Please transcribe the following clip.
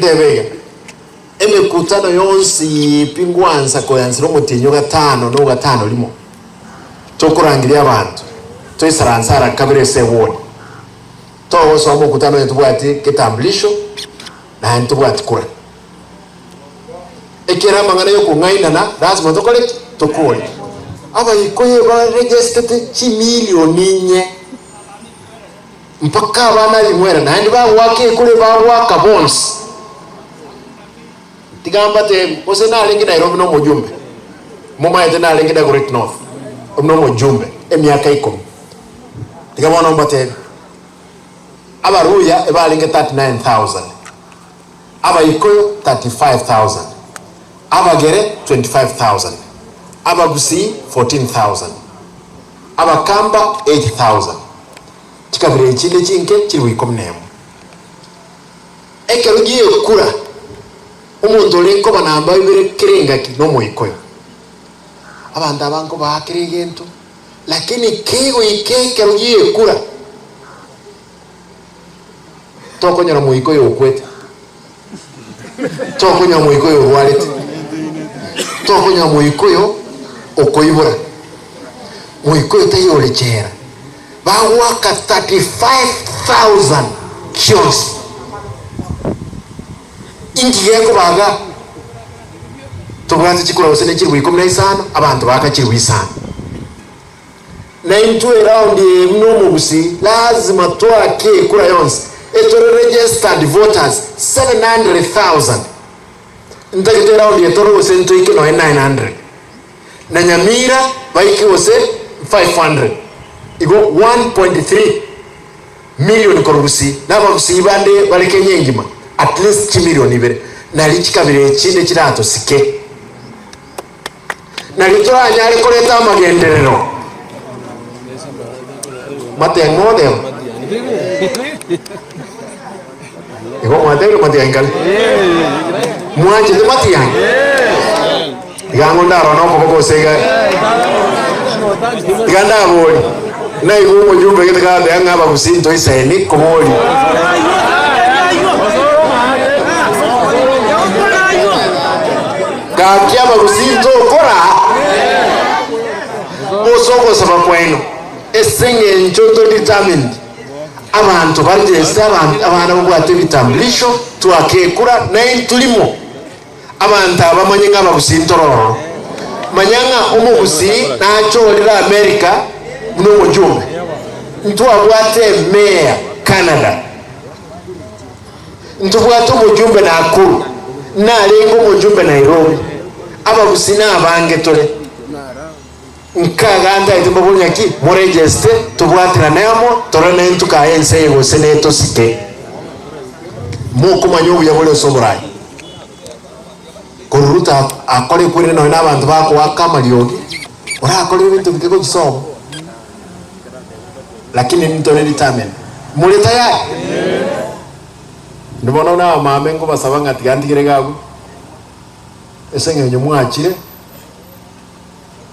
Ntebe iga, emekutano yonsi pi ngwansa koyansera omotienyi o gatano na o gatano rimo, tokorangeria abanto, toisaranse ara kabere ase eward. Togosoa omokutano onye tobwati kitambulisho naende tobwati kura. Ekero amang'ana yokong'ainana lasima tokore ki? Tokore. Abaikoyo baregestete chimilioni inye mpaka abana abing'wera naende bagoaka ekure bagoaka bonsi. Tiga mbatebi, gose narenge Nairobi na omojumbe, momaete narenge Dagoretti North na omojumbe emiaka ikomi. Tiga bono mbatebi, Abaluya ebarenge 39,000, Abaikuyu 35,000, Abagere 25,000, Abagusii 14,000, Abakamba 8,000, chikabira echinde chinke chilifu ikomi nemo. Ekero gi'ekura, omonto ore nkoba namba ibere kera engaki nomoikuyu. Abanto aba nkobaakera egento, lakini kegoika ekero gi'ekura, Tokonyora moika oyo okwete, tokonyora moika oyo orwarete, tokonyora moika oyo okoibora, moika oyo taiyo ore chela. Bagoaka 35,000 chionsi. Inki gekobaga? Tobwate chikura gose ne chilifu ikomi na isano, abanto baaka chilifu isano. Na intwe eround eye buna omogusii lazima toake ekura yonsi etore registered voters 700,000 ntagete eround eye tore gose ntoike nonya 900 na Nyamira baike gose 500 igo 1.3 million korwa gusii na abagusii bande bare Kenya engima at least chimilion ibere nari chikabira echinde chiratosike. Nario toranyare koreta amagenderero. Matiang'i mogoteba? Igo mwatebire matiang'i kare? Mwanchete matiang'i? Iga ang'o ndarora nokoboko gose iga iga ndabori naigwe omojumbe gete karateba ng'a abagusii ntoisaini koboria. Gaki abagusii ntokora ase ogosaba kwaino, ase eng'encho to determined abanto barigeste abana babwate ebitambulisho twake ekura naintwe rimo abanto aba bamanye ng'a abagusii ntore ororo. Manya ng'a omogusii nachorire America buna omojumbe, ntwabwate emayor Canada. Ntobwate omojumbe Nakuru, narenge omojumbe Nairobi, abagusii nabange tore. Nkaga ntaete mbaborie ng'aki moregeste tobwaterane amo torore naintwe kaye ense eye gose netosike. Mokomanya obuya bore ase oborai. Korwa Ruto akore ekwere nonya na abanto bakoaka amariogi, orakore ebinto bike gochisoma. Lakini ntore determined. More tayari? Inwe bono buna abamama nkobasaba ng'a tiga ntigere iga abwo, ase eng'encho mwachire.